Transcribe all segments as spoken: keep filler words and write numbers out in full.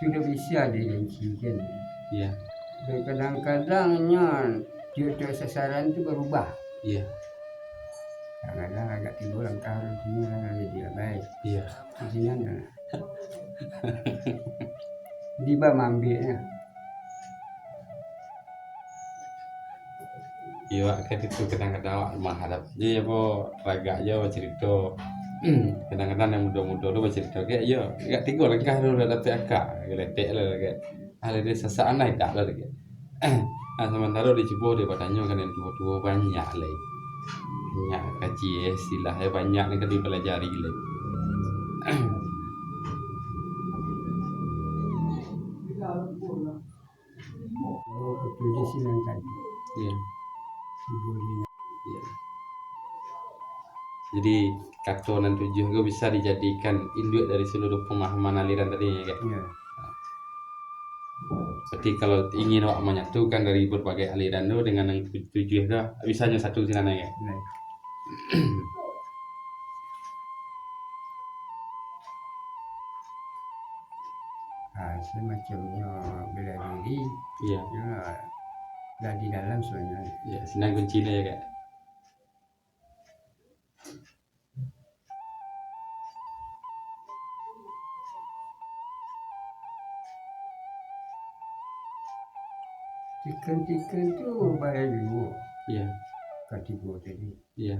Udah bisa dirinci kan. Iya. Dan kadang-kadang nyo tiok-tiok sasaran tu barubah. Iya. Kadang-kadang agak tigo langkah tu, kadang-kadang jadi abai. Iya. Di sini ada. Di ba mambiknya. Iyo, awak kan itu kadang-kadang awak mahadap je, apo, ragak je bacarito. Kadang-kadang yang mudo-mudo tu bacarito, kayak, iyo, agak tigo langkah tu lah dapek akak, geletek lah, kayak. Ah, lah dia sasakan lah, indak lah, kayak. Ah, samantaro dicubo dia batanyo kan yang tuo-tuo, banyak lai. Banyak kaji, eh, istilah, eh, banyak ni kan dipelajari lai. Oh, betul di sini kan. Iya. Boleh. Iya. Jadi, kato nan tujuah ko bisa dijadikan induak dari seluruh pemahaman aliran tadi, ya, Kak? Iya. Berarti kalau ingin awak menyatukan dari berbagai aliran tu dengan yang tu-, tujuah ko, bisa nyo satu sinan, ya, Kak? Iya. Ah, semacamnyo bela diri. Iya. Yo, lah di dalam sebenarnyo. Iya, sinan kuncinyo, ya, Kak. Tikan-tikan tu bahaya juo. Iya. Katigo tadi. Iya.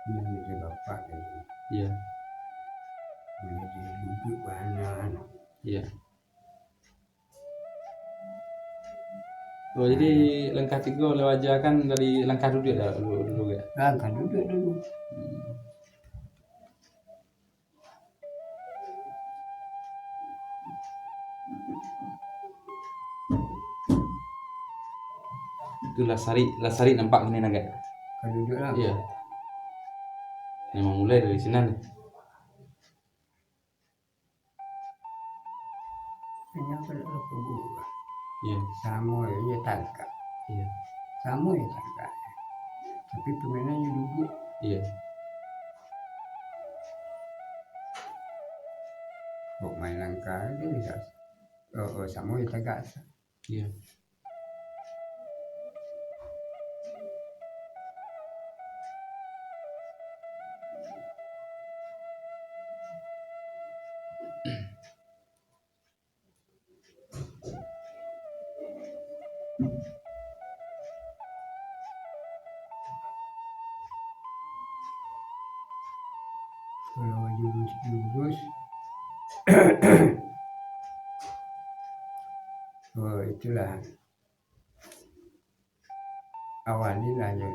Nan meja bapak tadi. Iya. Meja duduk bahanan. Iya. Oh, jadi langkah tigo lewat aja kan dari langkah duduk dah dulu, dulu, Kak? Langkah duduk dulu. Hmm. Itulah sarik, lah sarik nampak kini, Kak. Ka duduk lah. Iya. Memang mulai dari sinan. Inyo kan ado kubu. Iya. Samo inyo tagak. Iya. Samo inyo tagak. Tapi pamainannyo duduak. Iya. Kok main langkah tu bisa. Oh, oh, samo inyo tagak. Iya. Kalau jurus-jurus, oh, itulah. Awali lah jo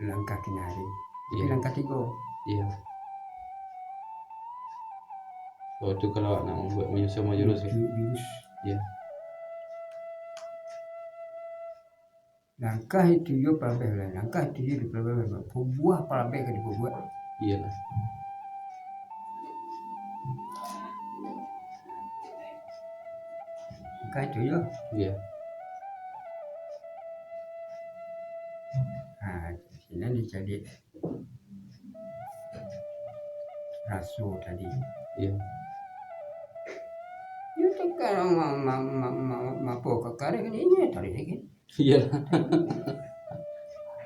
langkah kinari. Tapi iya. Langkah tigo. Iya. Oh, tu kalau nak mambuek manyusun majurus tu. Ju-, jurus. Iya. Langkah itu yo palabeh lah. Langkah itu yo dipalabeh. Pabuah palabeh ka dipabuek. Iyalah. Langkah itu yo. Iya. Nah, sinan dicari raso tadi. Iya. Itu kan ma-, ma-, ma-, ma-, mapo ka kareh ni, inyo tarik lagi. Iya.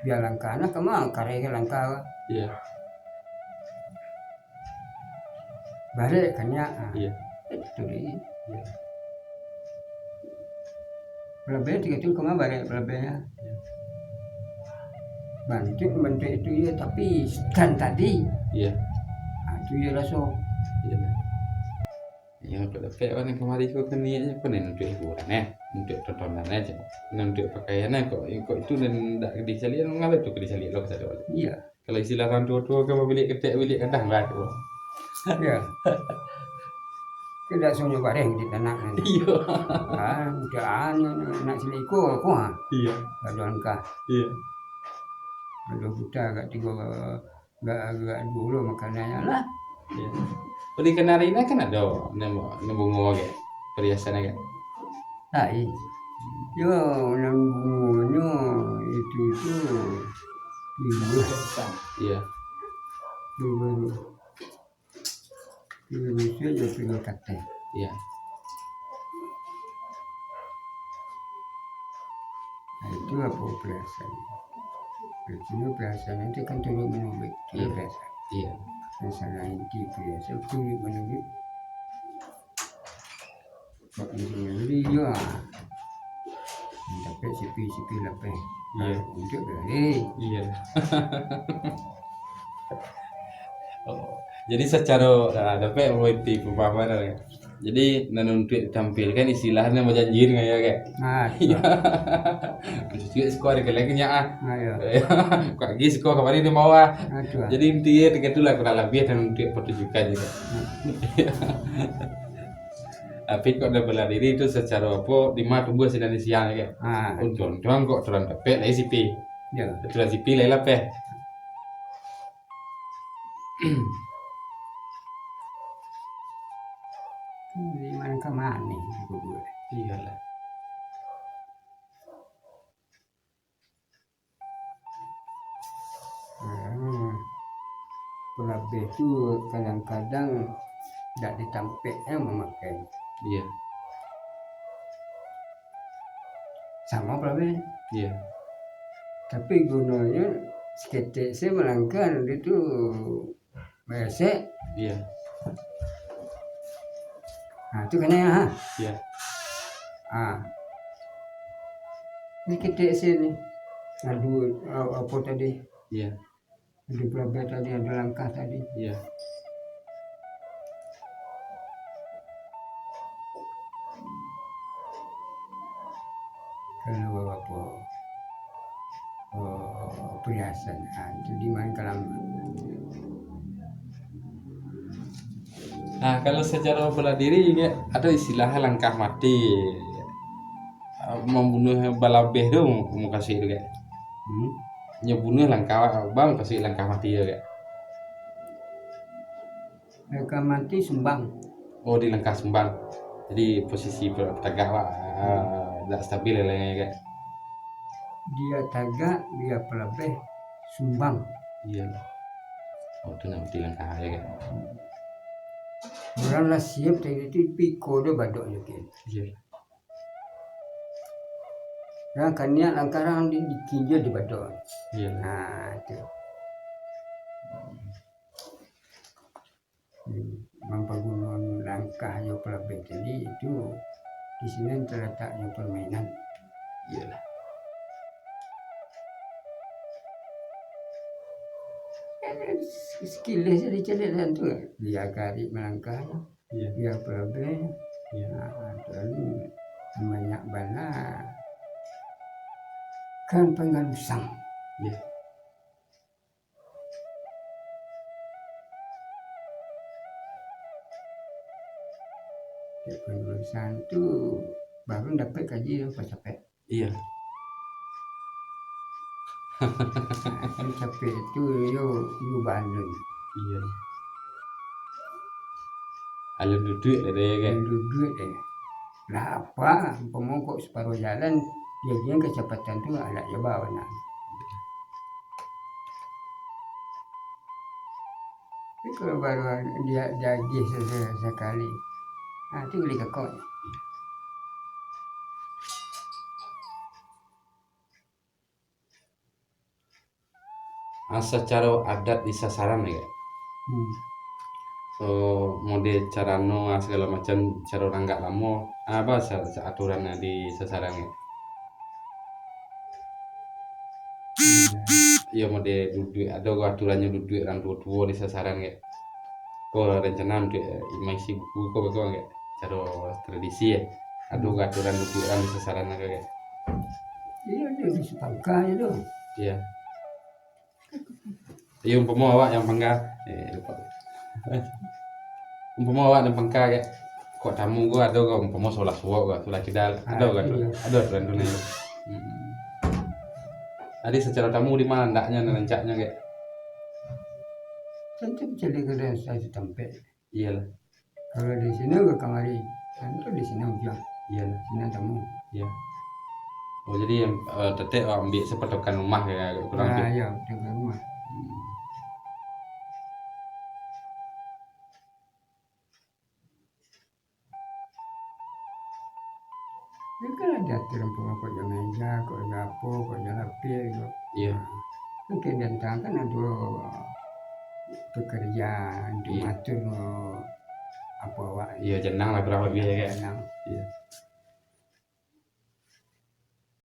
Bia langkah nah, kama kareh ka langkah. Iya. Barek kan nyo, ah. Iya. Itu dia. Iya. Palabeh tigo tu kama barek palabehnyo. Iya. Bantuak, bantuak itu iyo, tapi stand tadi. Iya. Ah, itu iyo raso. Iya. Iyo, kok dapek urang kamari ko kaniaknyo ko nan untuak hiburan, eh. Untuak tontonan aja. Nan untuak pakaian, eh. Kok, kok itu nan ndak disaliak, ngapa tu ka disaliak lo ka sado. Iya. Kalau istilah urang tuo-tuo kan, babilik ketek, babilik kadang lah tu. Iya. Tidak semuanya bareh di tanak kan. Iya. Ah, udah anu, anak seleko aku, ha. Iya. Ada langkah. Iya. Ada buta agak tiga, agak, agak dulu makanannya lah. Iya. Di kenari ni kan ada nemu, nemu bungo ke, perhiasan ke? Lain. Yo, nan bungonyo itu tu timbul. Iya. Timbul. Timbul itu aja timbul katai. Iya. Itu apo perasaan? Itu perasaan itu kan turun menurun. Itu Iya. perasaan. Iya. Perasaan inti perasaan turun menurun. Kok di sini dulu yo. Tapi sipi-sipi lapeh. Iya. Untuk berlari. Iya. Oh, jadi sacaro, ah, dapek mawiti pamahaman, kan? Jadi, nan untuak ditampilkan istilah nan bajanji dengan yo, kan? Ah, Iya. Cuci siko hari kalian kenyak, ah. Ah, iya. Kok lagi siko kamari di bawah. Ah, tu, ah. Jadi, intinya tiga tu lah kurang lebih nan untuak pertunjukan juga. Hmm. Tapi kok dah bela diri tu sacaro apo, di ma tumbuah sinan di siang, kan? Ah. Untuang-untuang kok turun dapek lai sipi. Ya. Turun sipi lai lapeh. Di mana ka mano dikubur? Iyolah. Hmm. Palabeh tu kadang-kadang dak di tampek yang mamakai. Iya. Samo palabeh. Iya. Tapi gunonyo saketek se malangkah, dia tu baresek. Iya. Ha, tu kanai, ha. Iya. Ha. Ni ketek sini. Ado, a-, apo tadi? Iya. Ado palabeh tadi, ado langkah tadi. Iya. Kalau apo, oh, perhiasan, ha, itu di ma kalam. Nah, kalau sacaro bela diri, ado istilah langkah mati. Mambunuah balabeh tu mukasuik tu, kan? Hmm. Nyo bunuah langkah, bang, mukasuik langkah mati tu, kan? Langkah mati sumbang. Oh, di langkah sumbang. Jadi, posisi pe-, tagak, Pak. Ah, dak stabil lai, kan? Dia tagak, dia palabeh, sumbang. Iya. Oh, tu nan di langkah, ya, kan? Urang lah siap tadi tu, piko do badok nyo, kan? Iya. Urang kaniak langkah urang di, dikinjua di badok. Iya. Nah, tu. Mampagunoan langkah jo palabeh tadi itu, di sinan talatak jo permainan. Iyolah. Sekilih sajo dicaliak tu, dia karik malangkah, Iya. dia palabeh. Iya. Nah, tu banyak bana kan panggalusang. Iya. Dek panulisan tu, baru dapek kaji tu, pas capek. Iya. Nah, kan capek tu, yo, yo balun. Iya. Alun duduak lah dia, kan? Alun duduak dia. Lah, apa? Umpamo kok separuh jalan, dia, dia kecepatan tu, anak jaba bana. Tapi kalau baru dia, dia agih se-, se-, sakali, ha, tu buliah kakok. Ah, sacaro adat di sasaran, ya, Kak? Hmm. So, model carano, ah, sagalo macam, caro nanggak lamo, ah, apa sa-, sa-, aturan di sasaran, ya? Iyo, model duduak, ado ko aturannyo duduak urang tuo-tuo di sasaran, kek. Ko rencana untuak, eh, maisi buku ko, beko, kek. Caro tradisi, eh. Ado ko aturan duduak urang di sasaran ko, kek. Iyo, iyo, di sapangka je tu. Iyo. Iyo, umpamo awak nan pangka, eh, lupo. Umpamo awak nan pangka, kek, kok tamu ko ado ko, umpamo solah suok ko, solah kida, ado ko tu? Ado aturan tu, nah. Hmm. Jadi, sacaro tamu di ma andaknyo, nan rancaknyo, kek? Tantu cari kedai satampek. Iyolah. Kalau di sino ka kamari, tantu di sino ujuang. Iyolah. Sino tamu. Iyo. Oh, jadi, eh, tetap awak ambiak sapatokan rumah, kek, kurang lebih? Ah, iyo, patokan rumah. Hmm. Yo kan lah diatur ampun, kok jo meja, kok jo apo, kok jo lapis, kok. Iyo. Kan ka diantakan kan ado pekerjaan, untuak maatur apo awak. Iyo, janang lah kurang labiah, kan? Janang. Iyo.